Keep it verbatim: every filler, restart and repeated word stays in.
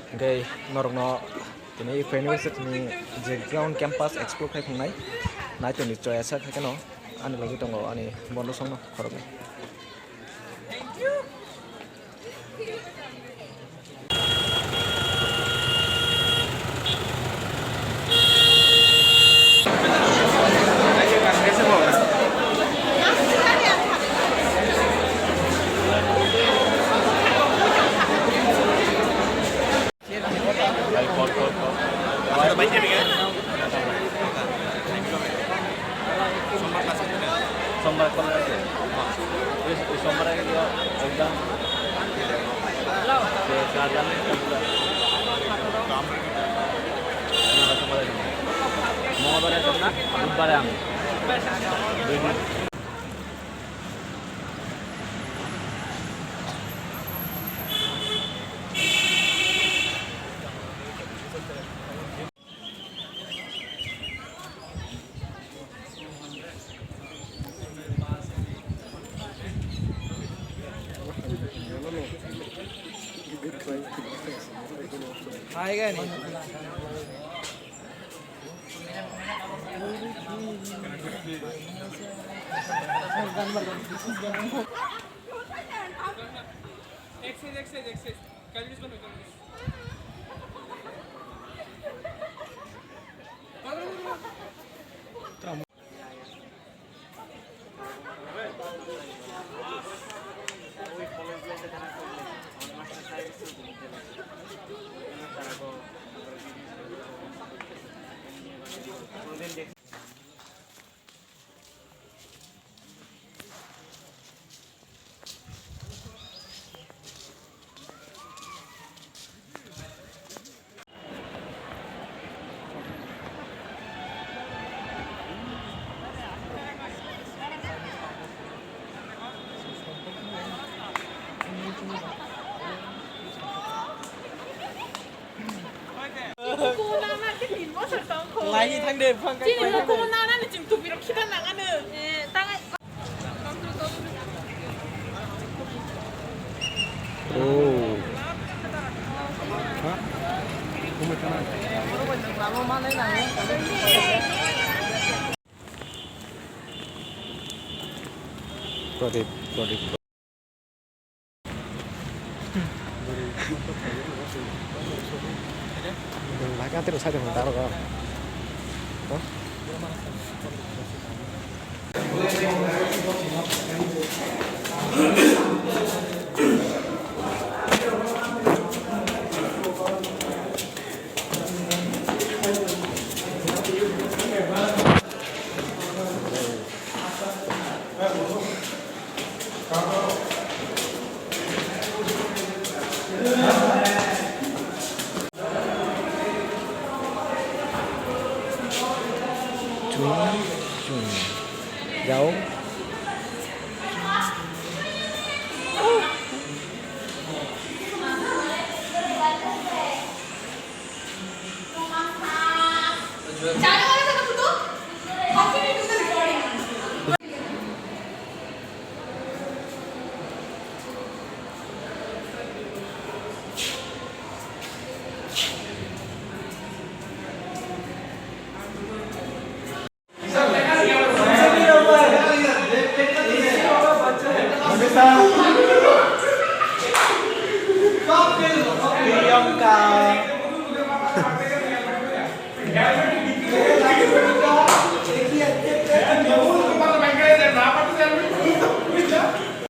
Hingke norokno tini Eco University ni je ground campus explore khai phungnai, nai toni choya sa khaikhe no ani logi tongo ani bondo songno khoroknwi. সোমবার কলেজ আছে। ওই, ওই সোমবার আগে দিও, একদম। তো চার জানে, মঙ্গলবার আছে না, বুধবারে আমি। দুই দিন। Exercise, exercise, exercise. Kalbis bano, kalbis. Laini thangde, buphang kai Chini buphang mukhumu kai. Nanani chwng tubirok khita nangano. Oh. Ha? Pradip, Pradip. Laka tero side mo taro ka. Chung, chung. Jao. Priyanka.